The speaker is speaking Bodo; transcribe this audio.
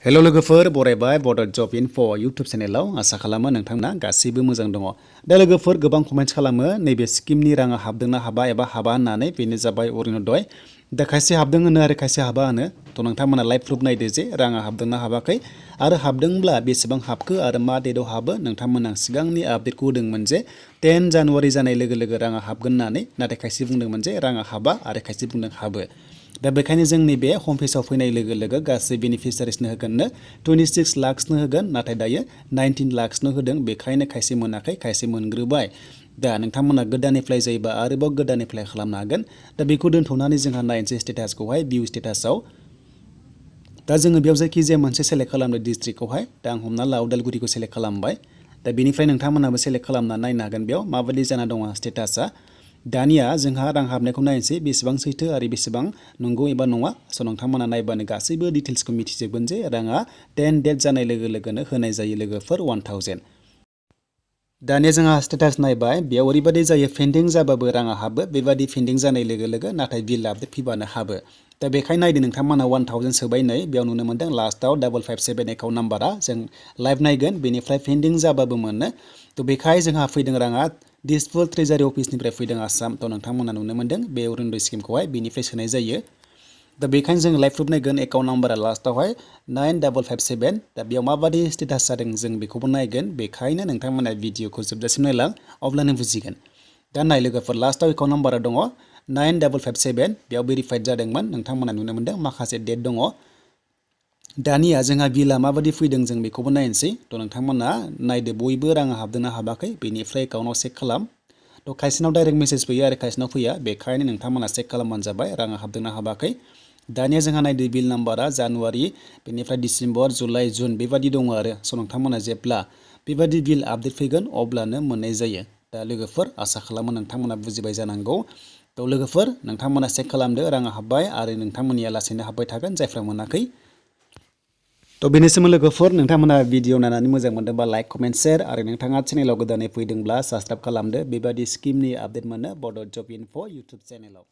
हेलो लोगोफोर बरायबाय बड जब इनफो इउटुब चेनेलाव आसा खालामो नोंथांमोना गासैबो मोजां दङ। दा लोगोफोर गोबां कमेन्ट्स खालामो नैबे स्किमनि राङा हाबदोंना हाबा एबा हाबा होननानै बेनो जाबाय अरुणोदय। दा खायसे हाबदों होनो आरो खायसे हाबा होनो थ' नोंथांमोना लाइभ प्रुफ नायदो जे राङा हाबदोंना हाबाखै आरो हाबदोंब्ला बेसेबां हाबखो आरो मा डेटआव हाबो। नोंथांमोना सिगांनि आपडेटखौ होदोंमोन जे 10 जानुवारि जानाय लोगो लोगो राङा हाबगोन होननानै, नाथाय खायसे बुंदोंमोन जे राङा हाबा आरो खायसे बुंदों हाबो। दा बेखायनो जोंनि बे हम पेजाव फैनाय लोगो लोगो गासै बेनिफिसियारिसनो होगोननो 26 लाखसनो होगोन, नाथाय दायो 19 लाखसनो होदों। बेखायनो खायसे मोनाखै खायसे मोनग्रोबाय। दा नोंथांमोना गोदान एप्लाइ जायोबा आरोबाव गोदान एप्लाइ खालामनो हागोन। दा बेखौ दोनथ'नानै जोंहा नायनोसै स्टेटासखौहाय भिउ स्टेटासआव। दा जोङो बेयाव जायखिजाया मोनसे सेलेक्ट खालामनो डिस्ट्रिक्टखौहाय। दा आं हमना ला उदालगुरिखौ सेलेक्ट खालामबाय। दा बेनिफ्राय नोंथांमोनाबो सेलेक्ट खालामना नायनो हागोन बेयाव माबायदि जाना दङ स्टेटासआ। दानिया जोंहा रां हाबनायखौ नायनोसै बेसेबां सैथो आरो बेसेबां नंगौ एबा नङा। स' नोंथांमोना नायबानो गासैबो डिटेल्सखौ मिथिजोबगोन जे राङा 10 डेट जानाय लोगो लोगोनो होनाय जायो लोगोफोर 1000। दानिया जोंहा स्टेटास नायबाय बेयाव ओरैबायदि जायो पेन्डिं जाबाबो राङा हाबो, बेबादि पेन्डिं जानाय लोगो लोगो नाथाय बिल आपडेट फैबानो हाबो। दा बेखायनो नायदो नोंथांमोना 1000 सोबाय नै बेयाव नुनो मोन्दों लास्टआव 557 एकाउन्ट नाम्बारा। जों लाइभ नायगोन बेनिफ्राय पेन्डिं जाबाबो मोनो। थ' बेखाय जोंहा फैदों राङा दिसपुर ट्रेजारि अफिसनिफ्राय फैदों आसाम। थ' नोंथांमोना नुनो मोन्दों बे अरुणोदय स्किमखौहाय बेनिफ्राय सोनाय जायो। दा बेखायनो जों लाइभ प्रुफ नायगोन एकाउन्ट नाम्बारा लास्टआवहाय 9557। दा बेयाव माबादि स्टेटास जादों जों बेखौबो नायगोन। बेखायनो नोंथांमोना भिडिअखौ जोबजासिम नायलां अब्लानो बुजिगोन। दा नाय लोगोफोर लास्टआव एकाउन्ट नाम्बारा दङ 9557। बेयाव भेरिफाइड जादोंमोन। नोंथांमोना नुनो मोन्दों माखासे डेट दङ। दानिया जोंहा बिला माबादि फैदों जों बेखौबो नायनोसै। थ' नोंथांमोना नायदो बयबो राङा हाबदोंना हाबाखै बेनिफ्राय एकाउन्टआव चेक खालाम। थ' खायसेनाव डाइरेक्ट मेसेज फैयो आरो खायसेनाव फैया। बेखायनो नोंथांमोना चेक खालामबानो जाबाय राङा हाबदोंना हाबाखै। दानिया जोंहा नायदो बिल नाम्बारा जानुवारि बेनिफ्राय डिसेम्बर जुलाइ जुन बेबादि दङ आरो। स' नोंथांमोना जेब्ला बेबादि बिल आपडेट फैगोन अब्लानो मोननाय जायो। दा लोगोफोर आसा खालामो नोंथांमोना बुजिबाय जानांगौ। थ' लोगोफोर नोंथांमोना चेक खालामदो राङा हाबबाय आरो नोंथांमोननिया लासैनो हाबबाय थागोन जायफ्रा मोनाखै। थ' बेनिसिम लोगोफोर नोंथांमोना भिडिअ नायनानै मोजां मोनदोंबा लाइक कमेन्ट शेयार आरो नोंथाङा चेनेलाव गोदानै फैदोंब्ला साबसक्राइब खालामदो। बेबादि स्किमनि आपडेट मोनो बड' जब इनफो इउटुब चेनेलाव।